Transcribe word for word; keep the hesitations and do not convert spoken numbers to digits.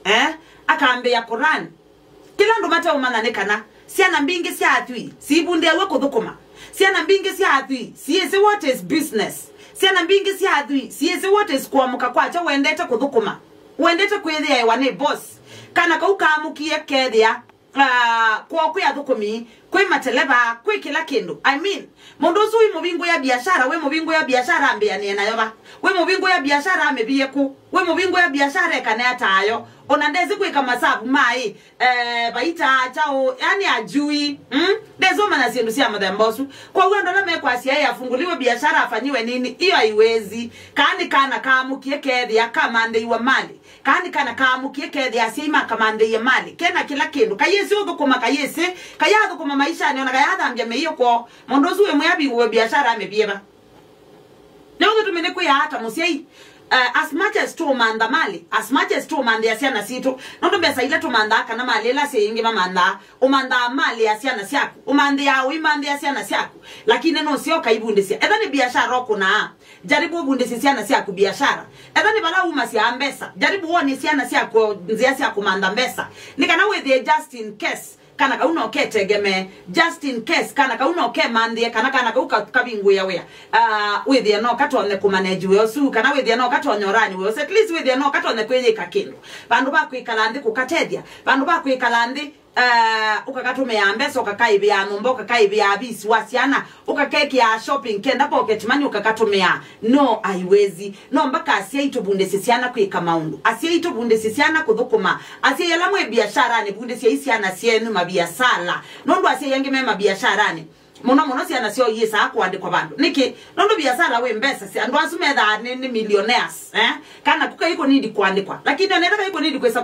eh, akambĩĩa kũrani. Kĩla andũ mateũmanya nĩ kana syana mbingĩ sya athwii siivundĩaw'a kũthũkũma. Syana mbingĩ sya athwii siĩsĩ what is business. Syana mbingĩ sya athwii siĩsĩ what is kũamũka kwakyo wendete kũthũkũma, wendete kwĩthĩaĩwa nĩ boss. Kana kau kaamũkie kethĩa, ah, kwoo kwĩ athũkũmi, kwĩ mateleva, kwĩ kĩla kĩndũ. I mean, mũndũ ũsu wĩ mũvingũĩa biashara, wĩ mũvingũĩa biashara ambĩanĩe nayo va? Wĩ mũvingũĩa biashara amĩvie kũ? Wĩ mũvingũĩa biashara ekane atayo? Ona ndesĩ kwĩka masavu maĩ, eh, vaita kyaũ, yani ajui, mm? Ndesĩ ũmanya syĩndũ sya mũthemba ũsu. Kwoou andũ ala mekwasya ĩ afunguliwe biashara afanyiwe nini, iyo haiwezi. Kaa nĩ kana kaamũkie kethĩa kamanthĩiwa malĩ. Kaa nĩ kana kaamũkie kethĩa asyai makamanthĩie malĩ. Kena kĩla kĩndũ. Kayĩsĩ ũthũkũma, kayĩsĩ. Kayathũkũma maishanĩ, ona kayathambya mĩio kwoo. Mũndũ ũsu wĩ mwĩa avingũwe biashara amĩvie va? Nĩyo kĩtumi nĩkwĩaa ata mũsyai, uh, as much as tũũmantha malĩ, as much as tũũmanthĩa syana sitũ, nũndũ mbesa ila tũmanthaa kana malĩ ĩla asyai aingĩ mamanthaa, ũmanthaa malĩ ya syana syaku, ũmanthĩaa ũimanthĩa syana syaku, lakini nũseo kaivundĩsya. Etha nĩ biashara ũkũnaa, jaribu ũvundĩsye syana syaku biashara. Etha nĩ vala umasyaa mbesa, jaribu wonie syana syaku nzĩa sya kũmantha mbesa, nĩ kana wĩthĩe just in case kana kau no ketegemee, just in case kana kau no kemanthĩe, kana kana kau ka- kavingũĩa wĩa. Ah, wĩthĩe no katonye kũmaneji wĩa ũsu, kana wĩthĩe no katonye ũrani wĩa ũsu, at least wĩthĩe no katonye kwĩyĩka kĩndũ. Vandũ va kwĩkala nthĩ kũkatethya, vandũ va kwĩkala nthĩ, ah, ũkakatũmĩaa mbesa, ũkakaĩvĩaa nyũmba, ũkakaĩvĩaa visi wa syana, ũkakekĩaa shopping, kenda pocket money ũkakatũmĩaa. No, haiwezi. No mpaka asyai tũvundĩsye syana kwĩka maũndũ. Asyai tũvundĩsye syana kũthũkũma. Asyai ala mwĩ biasharanĩ, vundĩsyai syana syenyu mabiasala. Nũndũ asyai angĩ me mabiasharanĩ, mũno mũno syana syoo iyĩsaa kũandĩkwa vandũ. Nĩkĩ? Nũndũ biasala wĩ mbesa, si andũ asu methaa nĩ, nĩ millionaires, eh? Kana kũ kaikũnindi kũandĩkwa. Lakini ona ĩla kaikũnindi kwĩsa